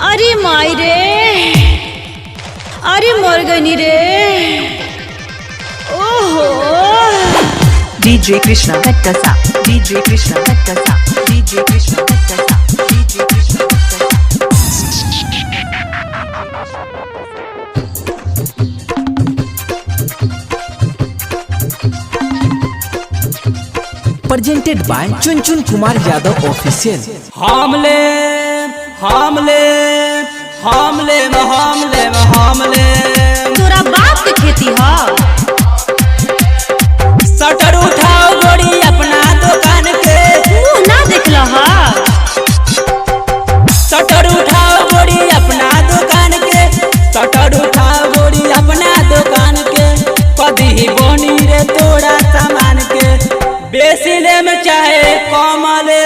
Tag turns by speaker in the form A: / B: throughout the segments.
A: अरे माई रे, अरे मर गनी रे। ओहो।
B: DJ Krishna Kattasa, DJ Krishna Kattasa, DJ Krishna Kattasa, DJ Krishna Kattasa.
C: Presented by Chunchun Kumar Yadav official.
D: हमले हमले हमले हमले हमले।
A: तोरा बाप के खेती ह?
D: शटर उठाओ गोरी अपना दुकान के।
A: मुंह ना देखल ह?
D: शटर उठाओ गोरी अपना दुकान के, शटर उठाओ गोरी अपना दुकान के। कदी बोनी रे तोरा सामान के, बेसी ले में चाहे कम ले,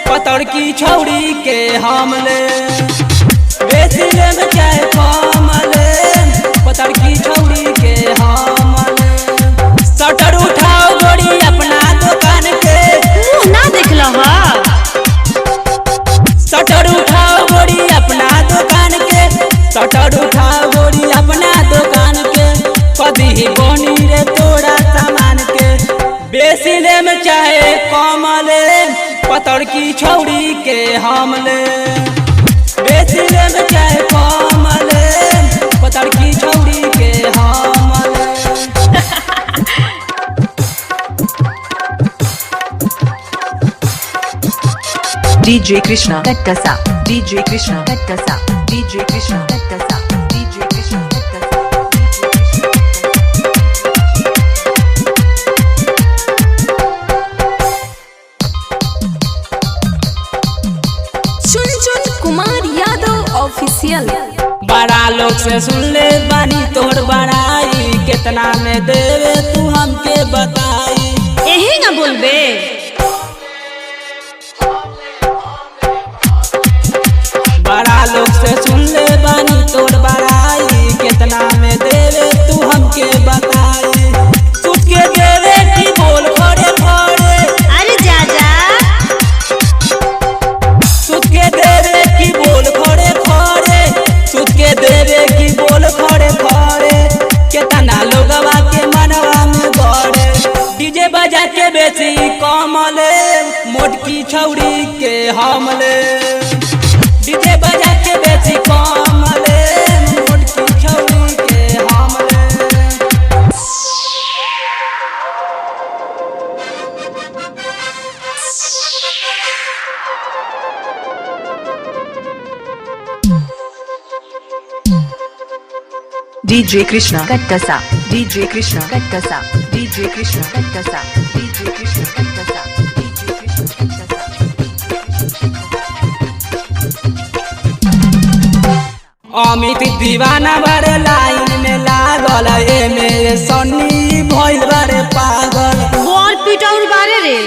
D: पतड़ की छौड़ी के हमले। बेसी ले में चाहे कम ले, पतड़ की छौड़ी के हमले। शटर उठाओ गोरी अपना दुकान के।
A: मुंह ना देखल ह?
D: शटर उठाओ गोरी अपना दुकान के, शटर उठाओ गोरी अपना दुकान के। कदी बोनी रे तोरा सामान के, बेसी ले में चाहे कम ले, पतड़ की छौड़ी के हमले। बेसी ले में चाहे कम ले, पतड़ की छौड़ी के हमले।
B: DJ Krishna Kattasa, DJ Krishna Kattasa, DJ Krishna Kattasa, DJ Krishna Kattasa, DJ Krishna Kattasa.
E: Chunchun Kumar Yadav official.
D: बड़ा लोग से सुन ले बानी तोर बड़ाई, कितना में देवे तू हमके बताई।
A: एही ना बोलबे।
D: बड़ा लोग से सुन ले बानी तोर बड़ाई, कितना में देवे तू हमके बताई। सुत के देवे की बोल खड़े खड़े।
A: अरे जा जा।
D: सुत के देवे की बोल खड़े खड़े, सुत के देवे की बोल खड़े खड़े। केतना लोगवा के मनवा में गड़े, डीजे बजा के बेची कमले, मोटकी छौड़ी के हमले। डीजे बजा के बेची कमले, मोटकी छौड़ी के हमले।
B: DJ Krishna Kattasa, DJ Krishna Kattasa, DJ Krishna Kattasa, DJ Krishna Kattasa, DJ Krishna Kattasa.
D: Amit दीवाना बारे लाइन में लागल, एमे सन्नी भइल बारे पागल।
A: बॉल पिटाउर बारे रे।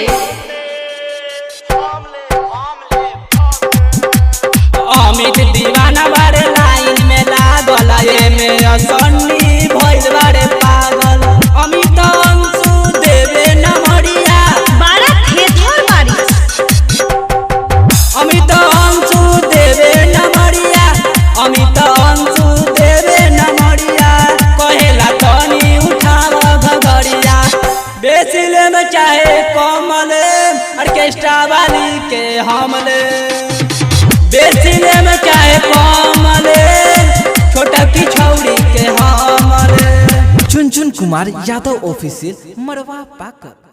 D: अमित दीवाना बारे लाइन में लागल, एमे सन्नी भइल बारे पागल। अमित अंशु देवे नमरिया।
A: बड़ा थेथर बारिश।
D: अमित अंशु देवे नमरिया, अमित अंशु देवे नमरिया। कहेला तनी उठाव घघरिया, बेसी ले में चाहे कमले, ऑर्केस्ट्रा वाली के हमले। बेसी ले में चाहे कमले, छोटा की छौड़ी के हमले।
C: चुनचुन कुमार यादव ऑफिशियल मरवा पाकर।